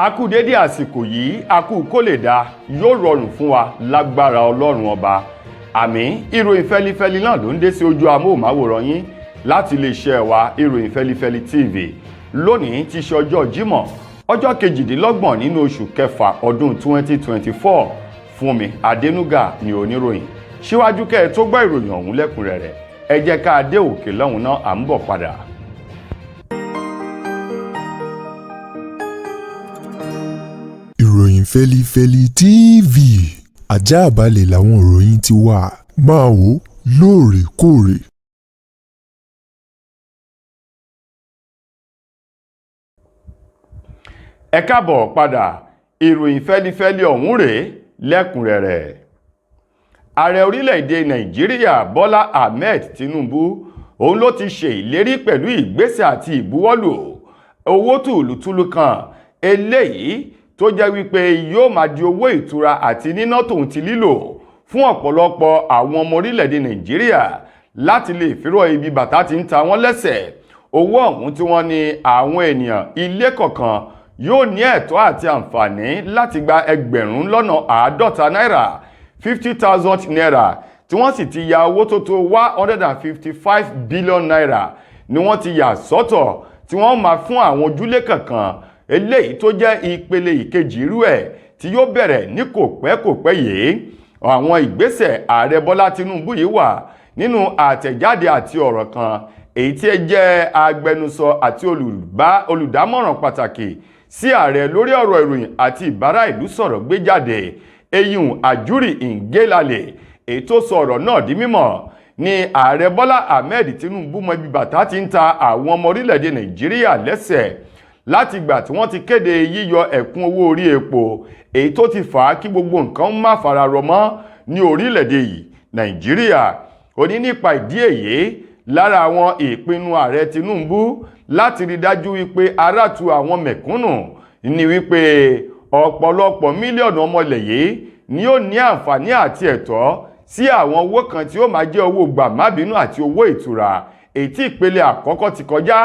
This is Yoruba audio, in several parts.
A kú dédé àsìkò yìí, a kú kó lè dáa, yóò rọrùn fún wa lágbára Ọlọ́run Ọba. Àmín. Ìròyìn fẹlifẹli náà ló ń dé sí ojú amóhùnmáwòrán yín láti iléeṣẹ́ wa, Ìròyìn Fẹlifẹli TV. Lónìí ti ṣe ọjọ́ Jímọ̀, ọjọ́ 28 nínú oṣù kẹfà ọdún 2024. Fúnmi Adénúgà ni oníròyìn. Síwájú kẹ́ ẹ tó gbọ́ ìròyìn ọ̀hún lẹ́kùnrẹ́rẹ́, ẹ jẹ́ ká dé òkè lọ́hùn náà, à ń bọ̀ padà. Ìròyìn Fẹ́lifẹ́li TV, àjààbalẹ̀ làwọn ìròyìn ti wà, máa wò lóòrèkóòrè. Ẹ káàbọ̀ padà. Ìròyìn fẹ́lifẹ́li ọ̀hún rèé lẹ́kùnrẹ́rẹ́. Ààrẹ orílẹ̀-èdè Nàìjíríà Bọ́lá Ahmed Tinubu òun ló ti ṣe ìlérí pẹ̀lú ìgbésẹ̀ àti ìbuwọ́lù owó tùlùtùlù kan, eléyìí tó jẹ́ wípé yóò máa di owó ìtura àti níná tòun ti lílò fún ọ̀pọ̀lọpọ̀ àwọn ọmọ orílẹ̀-èdè Nàìjíríà láti lè fírọ̀ ibi bàtà ti ń ta wọ́n lẹ́sẹ̀. Owó ọ̀hún tí wọ́n ní àwọn ènìyàn ilé kọ̀ọ̀kan yóò ní ẹ̀tọ́ àti àǹfààní láti gba 50,000 náírà, 50,000 naira, tí wọ́n sì ti ya owó tó tó 155 billion naira ni wọ́n ti yà sọ́tọ̀ tí wọ́n máa fún àwọn ojúlé kankan, eléyìí tó jẹ́ ìpele ìkejì irú ẹ̀ tí yóò bẹ̀rẹ̀ ní kò pẹ́ kò pẹ́ yìí. Àwọn ìgbésẹ̀ ààrẹ Bọ́lá Tinubu yìí wà nínú àtẹ̀jáde àti ọ̀rọ̀ kan èyí tí ẹ jẹ́ agbẹnusọ àti olùdámọ̀ràn pàtàkì sí ààrẹ lórí ọ̀rọ̀ ìròyìn àti ìbára ìlú sọ̀rọ̀ gbé jáde, eyín Àjúrì Ngelale, èyí tó sọ ọ̀rọ̀ náà di mímọ̀ ní ààrẹ Bọ́lá Ahmed Tinubu mọ ibi bàtà ti ń ta àwọn ọmọ orílẹ̀-èdè Nàìjíríà lẹ́sẹ̀ láti ìgbà tí wọ́n ti kéde yíyọ ẹ̀kún owó orí epo, èyí tó ti fà á kí gbogbo nǹkan má fara rọ mọ́ ní orílẹ̀-èdè yìí Nàìjíríà. Ó ní nípa ìdí èyí, lára àwọn ìpinnu ààrẹ Tinubu láti rí dájú wípé ara tu àwọn mẹ̀kúnnù ni wípé ọ̀pọ̀lọpọ̀ mílíọ̀nù ọmọ ilẹ̀ yìí ni ó ní àǹfààní àti ẹ̀tọ́ sí àwọn owó kan tí ó máa jẹ́ owó gbàmábínú àti owó ìtura, èyí tí ìpele àkọ́kọ́ ti kọjá,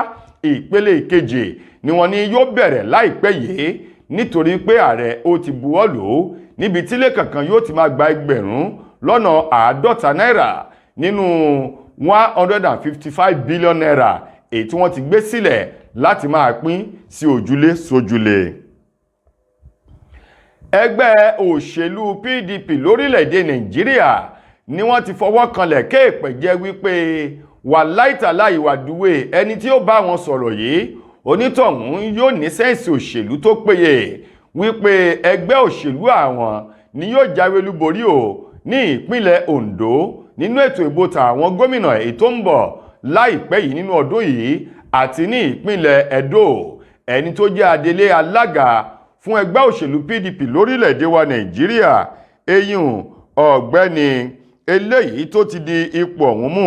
ìpele ìkejì ni wọ́n ní yóò bẹ̀rẹ̀ láìpẹ́ yìí, nítorí pé ààrẹ ó ti buwọ́ lù ú níbi tílé kankan yóò ti máa gba 50,000 náírà nínú 155 billion naira èyí tí wọ́n ti gbé sílẹ̀ láti máa pín sí ojúlé sójúlé. Ẹgbẹ́ òṣèlú PDP lórílẹ̀‐èdè Nàìjíríà ni wọ́n ti fọwọ́ kanlẹ̀ kéèpẹ̀ jẹ́ wípé wà láìtàláì wàdúwé, ẹni tí ó bá wọn sọ̀rọ̀ yìí, onítọ̀hún yóò ní sense òṣèlú tó péye, wípé ẹgbẹ́ òṣèlú àwọn ni yóò jáwé olúborí o ní ìpínlẹ̀ Ondo nínú ètò ìbò tàwọn gómìnà èyí tó ń bọ̀ láìpẹ́ yìí nínú ọdún yìí àti ní ìpínlẹ̀ Edo. Ẹni tó jẹ́ adelé alága fún ẹgbẹ́ òṣèlú PDP lórílẹ̀‐èdè wa Nàìjíríà, eyín ọ̀gbẹ́ni eléyìí tó ti di ipò ọ̀hún mú,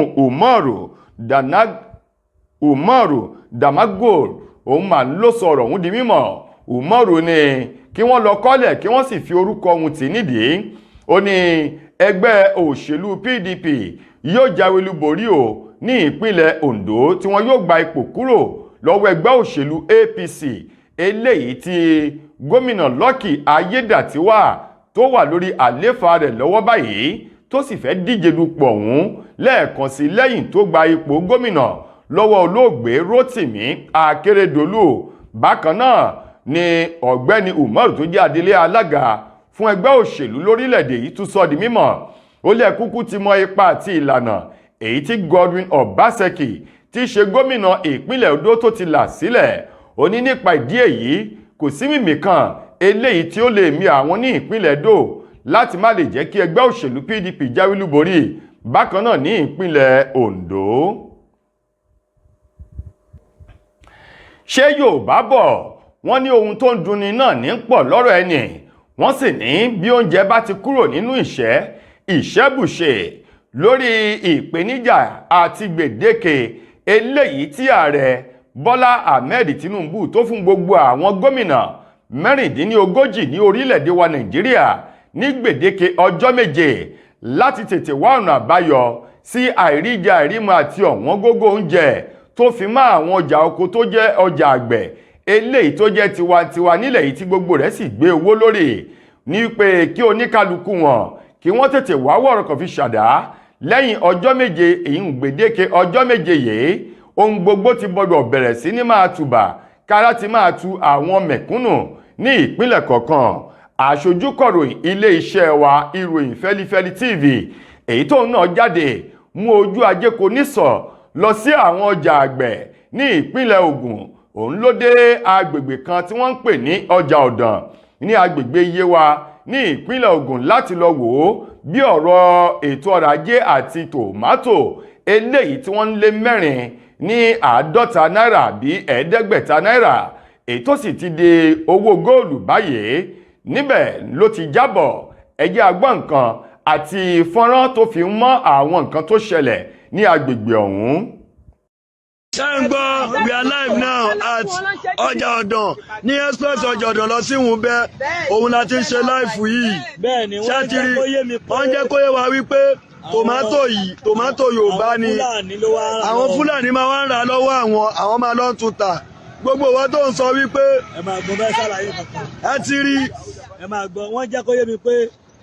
Umaru Damagor, òun mà ló sọ̀rọ̀ òun di mímọ̀. Umaru ní kí wọ́n lọ kọ́lẹ̀ kí wọ́n sì fi orúkọ ohun tì nídìí. Ó ní ẹgbẹ́ òṣèlú PDP yóò jáwé olúborí o ní ìpínlẹ̀ Ondo, tí wọ́n yóò gba ipò kúrò lọ́wọ́ ẹgbẹ́ òṣèlú APC eléyìí tí gómìnà Lucky Ayédàtiwà tó wà lórí àléfà rẹ̀ lọ́wọ́ báyìí, tó sì fẹ́ díje dupò ọ̀hún lẹ́ẹ̀kan sí lẹ́yìn tó gba ipò gómìnà lọ́wọ́ olóògbé Rotimi Akeredolu. Bákan náà ni ọ̀gbẹ́ni Umaru tó jẹ́ adelé alága fún ẹgbẹ́ òṣèlú lórílẹ̀‐èdè yìí tún sọ di mímọ̀. Ó lẹ́ kúkú ti mọ ipa àti ìlànà èyí tí Godwin Obaseki tí í ṣe gómìnà ìpínlẹ̀ Odo tó ti là sílẹ̀. Ó ní nípa ìdí èyí, kò sí mímì kan eléyìí tí ó lè mì àwọn ní ìpínlẹ̀ Edo láti má lè jẹ́ kí ẹgbẹ́ òṣèlú PDP jáwé olúborí bákan náà ní ìpínlẹ̀ Ondo. Ṣé Yorùbá bọ̀, wọ́n ní ohun tó ń dunni náà ní pọ̀ lọ́rọ̀ ẹni. Wọ́n sì ní bí oúnjẹ bá ti kúrò nínú ìṣẹ́, ìṣẹ́bùṣe. Lórí ìpèníjà àti gbèdéke eléyìí tí ààrẹ Bọ́lá Ahmed Tinubu tó fún gbogbo àwọn gómìnà 36 ní orílẹ̀-èdè wa Nàìjíríà ní gbèdéke ọjọ́ 7 láti tètè wá ọ̀nà àbáyọ sí àìríjẹ àìrímu àti ọ̀wọ́n gógó oúnjẹ tó fi mọ́ àwọn ọjà oko tó jẹ́ ọjà àgbẹ̀ Eléyìí tó jẹ́ tiwantiwa nílẹ̀ yìí tí gbogbo rẹ̀ sì gbé owó lórí ní pé kí oníkálukú wọn kí wọ́n tètè wá wọ̀rọ̀ kan fi ṣàdá lẹ́yìn ọjọ́ 7. Èyí ń gbèdéke ọjọ́ 7 yìí, ohun gbogbo ti gbọdọ̀ bẹ̀rẹ̀ sí ní máa tùbà kára ti máa tu àwọn mẹ̀kúnnù ní ìpínlẹ̀ kọ̀ọ̀kan. Aṣojúkọ̀ròyìn ilé iṣẹ́ wa, Ìròyìn Fẹ́lifẹ́li TV, èyí tóun náà jáde mú ojú ajé kò nísọ̀ lọ sí àwọn ọjà àgbẹ̀ ní ìpínlẹ̀ Ògùn, òun ló dé agbègbè kan tí wọ́n ń pè ní Ọjà Ọ̀dàn ní agbègbè Yewa ní ìpínlẹ̀ Ògùn láti lọ wò ó bí ọ̀rọ̀ ètò ọrọ̀ ajé àti tòmátò eléyìí tí wọ́n ń lé 54 náírà bí 500 náírà, èyí tó sì ti di owó góòlù báyìí. Níbẹ̀ ló ti jábọ̀. Ẹ jẹ́ a gbọ́ nǹkan àti fọ́nrán tó fi ń mọ́ àwọn nǹkan tó ṣẹlẹ̀ ní agbègbè ọ̀hún. Ṣé ń gbọ́? We are live now at Ọjà Ọ̀dàn ní express Ọjà Ọ̀dàn lọ sí Wùnbẹ́. Òun la ti ń ṣe live yìí. Bẹ́ẹ̀ni, wọ́n ṣé ti jẹ́ rí kó yé mi pé wọ́n jẹ́ kó yé wa wípé tòmátò yìí, tòmátò Yorùbá àwọn ni. Fúlàní ló wá ń rà Àwọn lọ́wọ́. Fúlàní máa wá ń rà lọ́wọ́ àwọn, àwọn máa lọ ń tún tà. Gbogbo wa tó ń sọ wípé Ẹ máa gbọ́, bẹ́ẹ̀ ṣàlàyé kankan. Ẹ ti rí. Ẹ máa gbọ́, wọ́n jẹ́ kó yé mi pé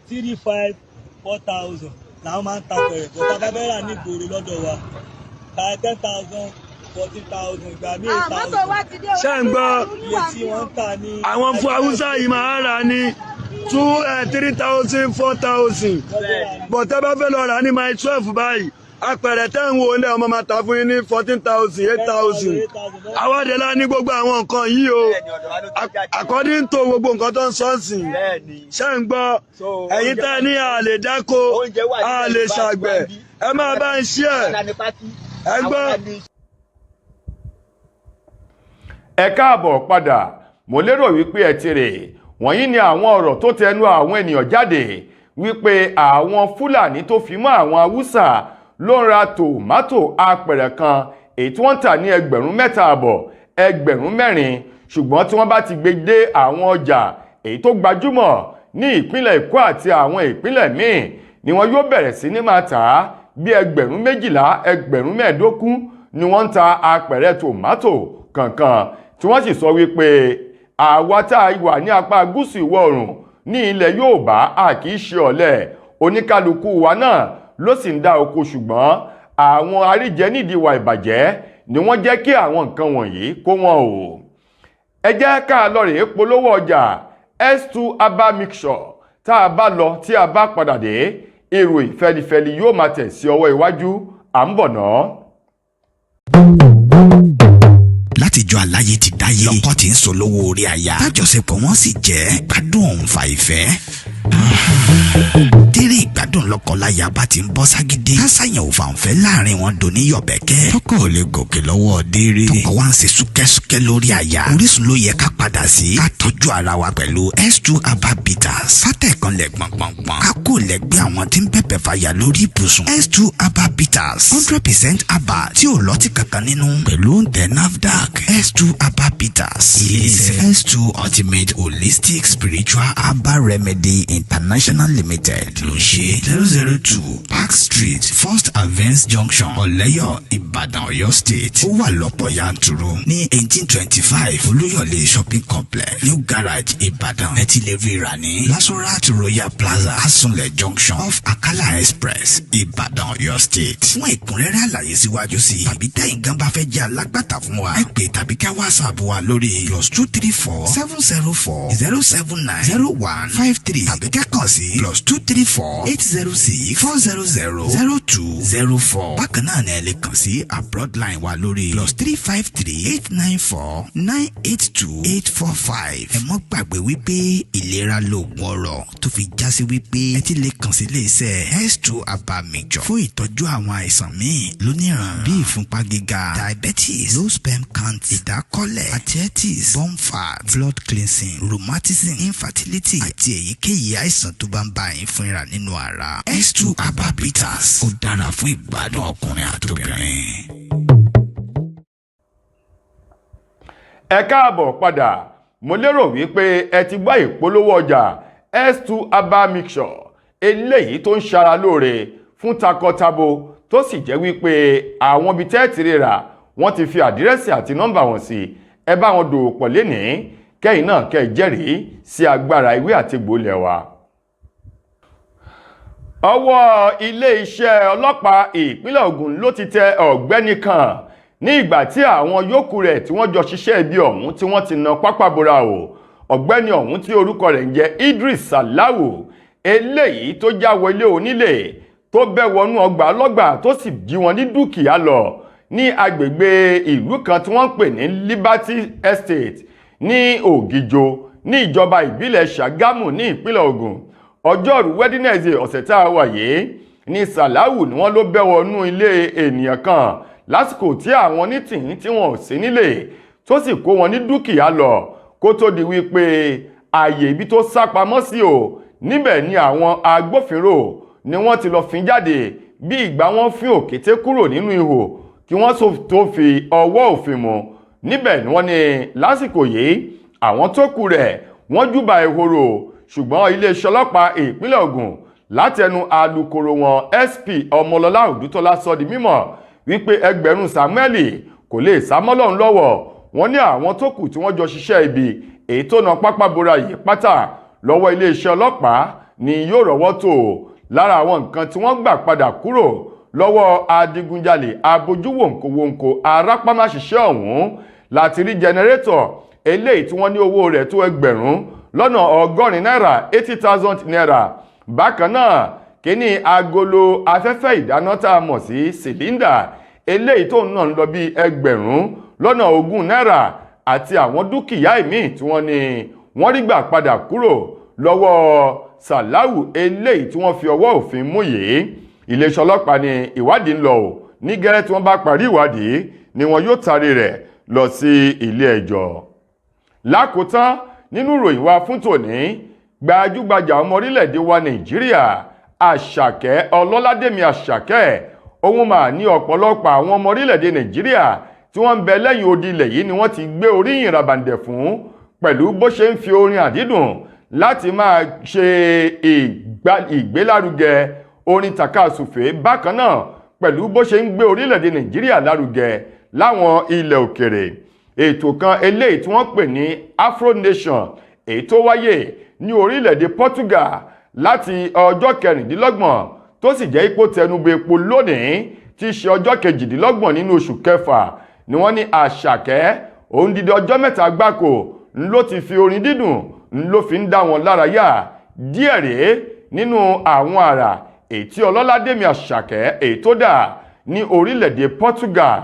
three five 4,000 làwọn máa ń ta pẹ̀rẹ̀ tó tá a bá fẹ́ rà ní ìgboro lọ́dọ̀ wa, ta 10,000, 14,000, ìgbà míì eight Mọ́tò thousand. wa ti dé. Ṣé ń gbọ́? Iye tí wọ́n ń tà ní. Àwọn fún Haúsá yìí máa ń rà ní two 3,000, 4,000, but tẹ́ bá fẹ́ lọ rà ní Mile 12 báyìí, apẹ̀rẹ̀ tẹ́ ń wo ilé ọmọ máa ta fún yín ní 14,000, 8,000. Àwádìí ní gbogbo àwọn nǹkan yìí o, according to gbogbo nǹkan tó ń sọ sí. Ṣé ń gbọ́? Ẹ̀yin tẹ́ ní a lè dáko, a lè ṣàgbẹ̀, ẹ máa bá ń ṣí ẹ̀. Ẹ gbọ́. Ẹ káàbọ̀ padà. Mo lérò wípé ẹ ti rè wọ̀nyí ni àwọn ọ̀rọ̀ tó tẹnu àwọn ènìyàn jáde wípé àwọn Fúlàní tó fi mọ́ àwọn Haúsá ló ń ra tòmátò apẹ̀rẹ̀ kan èyí tí wọ́n ń tà ní 3,500, 4,000, ṣùgbọ́n tí wọ́n bá ti gbé dé àwọn ọjà èyí tó gbajúmọ̀ ní ìpínlẹ̀ Èkó àti àwọn ìpínlẹ̀ míì ni wọ́n yóò bẹ̀rẹ̀ sí ní máa tà á bí 12,000, 15,000 ni wọ́n ń ta apẹ̀rẹ̀ tòmátò kankan, tí wọ́n sì sọ wípé àwa tá a wà ní apá gúúsù ìwọ̀ oòrùn ní ilẹ̀ Yorùbá, a kì í ṣe ọ̀lẹ. Oníkálukú wa náà ló sì ń dá oko, ṣùgbọ́n àwọn àríjẹ nídìí ìwà ìbàjẹ́ ni wọ́n jẹ́ kí àwọn nǹkan wọ̀nyí kó wọn o. Ẹ jẹ́ ká lọ rèé polówó ọjà S2 Herbal Mixture. Tá a bá lọ, tí a bá padà dé, ìròyìn fẹlifẹli yóò máa tẹ̀ sí ọwọ́ iwájú. À ń bọ̀ náà. Látijọ́ aláyé ti dáyé, lọ́kọ tí ń sọ lówó orí aya, tájọṣepọ̀ wọn sì jẹ́ gbádùn òun fa ìfẹ́ dérè ìgbádùn. Lọ́kọláya bá ti ń bọ́ ságídé, kásáyàn ò fàǹfẹ́ láàrin wọn dòní yọ̀bẹ̀kẹ́. Tọkọ ò lè gòkè lọ́wọ́ dérè, tọkọ wa ń ṣe súkẹ́súkẹ́ lórí aya. Orísun ló yẹ ká padà sí, ká tọ́jú ara wa pẹ̀lú S2 Herbal Bitters. Fátẹ̀kanlẹ̀ gbọ̀ngbọ̀ngbọ̀n, ká kó lẹ́gbẹ́ àwọn tí ń bẹ̀bẹ̀ fàyà lórí ibùsùn. S2 Herbal Bitters, 100% herbal tí ò lọ́tí kankan nínú, pẹ̀lú òǹtẹ̀ NAFDAC. S2 Herbal Bitters, ilé-iṣẹ́ S2 Ultimate Holistic Spiritual Herbal Remedy International Limited ló ń ṣe. 002 Park Street, First Avance Junction, Ọ̀lẹ́yọ̀, Ìbàdàn, Ọ̀yọ́ State. Ó wà lọ́pọ̀ yanturu ní 1825 Olúyọ̀lé Shopping Complex, New Garage, Ìbàdàn. Ẹ ti lè rí rà ní Lasorat Royal Plaza, Asunlẹ̀ Junction, off Akala Express, Ìbàdàn, Ọ̀yọ́ State. Fún ẹ̀kúnrẹ́rẹ́ àlàyé síwájú sí i tàbí tẹ́yin gan bá fẹ́ jẹ́ alágbàtà fún wa, ẹ pè tàbí ká WhatsApp wa lórí +234 704 079 0153 tàbí ká kàn sí +234 806 400 0204. Bákan náà ni ẹ lè kàn sí abroad line wa lórí +353 894 982 845. Ẹ mọ́ gbàgbé wípé ìlera lóògùn ọrọ̀, tó fi já sí wípé ẹ ti lè kàn sí iléeṣẹ́ S2 Herbal Mixture fún ìtọ́jú àwọn àìsàn míì lóníran bíi ìfúnpá gíga, diabetes, low sperm count, ìdákọ́lẹ̀, arthritis, bone fat, blood cleansing, rheumatism, infertility àti èyíkéyìí àìsàn tó bá ń bá yín fínra nínú ara. S2 Herbal Bitters, ó dára fún ìgbádùn ọkùnrin àtobìnrin. Ẹ káàbọ̀ padà. Mo lérò wípé ẹ ti gbọ́ ìpolówó ọjà S2 Herbal Mixture eléyìí tó ń ṣara lóore fún takọtabo, tó sì jẹ́ wípé àwọn ibi tẹ́ ti rà, wọ́n ti fi àdírẹ́sì àti nọ́mbà wọn sí. Ẹ bá wọn dòwò pọ̀ lénìí, kẹ́yìn náà kẹ́ ẹ jẹ́rìí sí agbára ewé àti egbò ilẹ̀ wa. Ọwọ́ ilé-iṣẹ́ ọlọ́pàá ìpínlẹ̀ Ògùn ló ti tẹ ọ̀gbẹ́ni kan ní ìgbà tí àwọn yòókù rẹ̀ tí wọ́n jọ ṣiṣẹ́ ibi ọ̀hún tí wọ́n ti na pápá bora o. Ọ̀gbẹ́ni ọ̀hún tí orúkọ rẹ̀ ń jẹ́ Idris Salawu, eléyìí tó já wọ ilé onílé, tó bẹ́ wọnú ọgbà ọlọ́gbà, tó sì jí wọn ní dúkìá lọ ní agbègbè ìlú kan tí wọ́n ń pè ní Liberty Estate ní Ògìjò, ní ìjọba ìbílẹ̀ Ṣàgámù ní ìpínlẹ̀ Ògùn. Ọjọ́rú Wednesday ọ̀sẹ̀ tá a wà yìí ní Sàláwù ni wọ́n ló bẹ́ wọnú ilé ènìyàn kan lásìkò tí àwọn onítìhín tí wọn ò sí nílé, tó sì kó wọn ní dúkìá lọ, kó tó di wípé ààyè ibi tó sá pamọ́ sí o, níbẹ̀ ni àwọn agbófinró ni wọ́n ti lọ fín jáde bí ìgbà wọn fín òkété kúrò nínú ihò, kí wọ́n tó fi ọwọ́ òfin mú. Níbẹ̀ ni wọ́n ní lásìkò yìí àwọn tó kù rẹ̀ wọ́n júbà ehoro, ṣùgbọ́n iléeṣẹ́ ọlọ́pàá ìpínlẹ̀ Ògùn látẹnu alukoro wọn SP Ọmọlọ́lá Òdútọ́lá sọ di mímọ̀ wípé ẹgbẹ̀rún Samuel kò lè sá mọ́ Ọlọ́run lọ́wọ́. Wọ́n ní àwọn tó kù tí wọ́n jọ ṣiṣẹ́ ibi èyí tó na pápá bora yìí pátá lọ́wọ́ iléeṣẹ́ ọlọ́pàá ni yóò rọ́wọ́ tó. Lára àwọn nǹkan tí wọ́n gbà padà kúrò lọ́wọ́ adigunjalè abojúwòǹkowòǹkò arápámáṣiṣẹ́ ọ̀hún láti rí jẹnẹrétọ̀ eléyìí tí wọ́n ní owó rẹ̀ tó 80,000 náírà, 80,000 naira. Bákan náà, kíní agolo afẹ́fẹ́ ìdáná tá a mọ̀ sí cylinder eléyìí tó náà ń lọ bí 20,000 náírà, àti àwọn dúkìá ìmíì tí wọ́n ní wọ́n rí gbà padà kúrò lọ́wọ́ Sàláwù eléyìí tí wọ́n fi ọwọ́ òfin mú yìí. Iléeṣẹ́ ọlọ́pàá ní ìwádìí ń lọ ò ní gẹ́rẹ́ tí wọ́n bá parí ìwádìí ni wọn yóò taari rẹ̀ lọ sí ilé ẹjọ́. Lákòótán nínú ìròyìn wa fún tòní, gbajúgbajà ọmọ orílẹ̀-èdè wa Nàìjíríà Àṣàkẹ́ Ọlọ́ládẹ́mi Àṣàkẹ́ òun mà ní ọ̀pọ̀lọpọ̀ àwọn ọmọ orílẹ̀-èdè Nàìjíríà tí wọ́n ń bẹ lẹ́yìn odi ilẹ̀ yìí ni wọ́n ti gbé oríyìn ràbàǹdẹ̀ fún pẹ̀lú bó ṣe ń fi orin àdídùn láti máa ṣe ìgbélárugẹ orin tàkasùfé, bákan náà pẹ̀lú bó ṣe ń gbé orílẹ̀-èdè Nàìjíríà lárugẹ láwọn ilẹ̀ òkèrè. Ètò kan eléyìí tí wọ́n pè ní Afro Nation, èyí tó wáyé ní orílẹ̀-èdè Portugal láti ọjọ́ 26, tó sì jẹ́ ipò tẹnubọ epo lónìí tí í ṣe ọjọ́ 28 nínú oṣù kẹfà, ni wọ́n ní Àṣàkẹ́ òun dídí ọjọ́ 3 gbáko ló ti fi orin dídùn ló fi ń dá wọn lárayá. Díẹ̀ rèé nínú àwọn àrà èyí tí Ọlọ́ládẹ́mi Àṣàkẹ́ èyí tó dà ní orílẹ̀-èdè Portugal.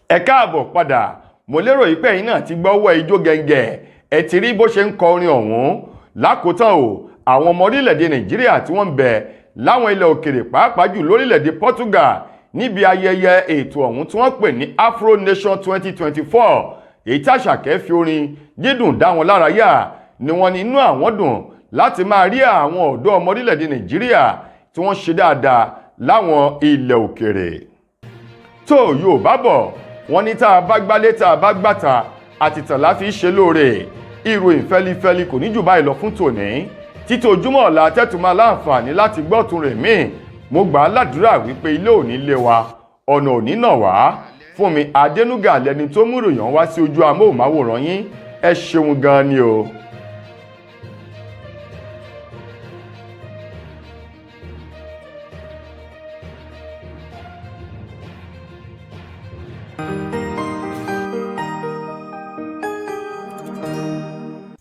Ẹ káàbọ̀ padà. Mo lérò yìí pé ẹ̀yin náà ti gbọ́ ọwọ́ ijó gẹ̀ǹgẹ̀, ẹ ti rí bó ṣe ń kọ orin ọ̀hún. Lákòótán o, àwọn ọmọ orílẹ̀-èdè Nàìjíríà tí wọ́n ń bẹ láwọn ilẹ̀ òkèrè, pàápàá jù lórílẹ̀-èdè Portugal, níbi ayẹyẹ ètò ọ̀hún tí wọ́n pè ní Afro Nation 2024, èyí tí Àṣàkẹ́ fi orin dídùn dá wọn lára yá, ni wọ́n ní inú àwọn dùn láti máa rí àwọn ọ̀dọ́ ọmọ orílẹ̀-èdè Nàìjíríà tí wọ́n ṣe dáadáa láwọn ilẹ̀ òkèrè. Tó Yorùbá bọ̀, wọ́n ní tá a bá gbálé, tá a bá gbàtà, àtìtàn la fi ṣe lóore. Ìròyìn fẹ́lifẹ́li kò ní jù báyìí lọ fún tòní, títí ojúmọ́ ọ̀la tẹ́tù máa láǹfààní láti gbọ́ tún rẹ̀ míì. Mo gbà á ládùúrà wípé ilé òní lé wa, ọ̀nà òní nà wá. Fún mi Adénúgà lẹni tó mú ìròyìn wá sí ojú amóhùnmáwòrán yín. Ẹ ṣeun gan ni o.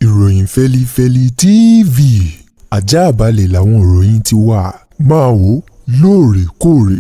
Ìròyìn Fẹ́lifẹ́li TV, ajáàbalẹ̀ làwọn ìròyìn ti wà. Máa wò lóòrèkóòrè.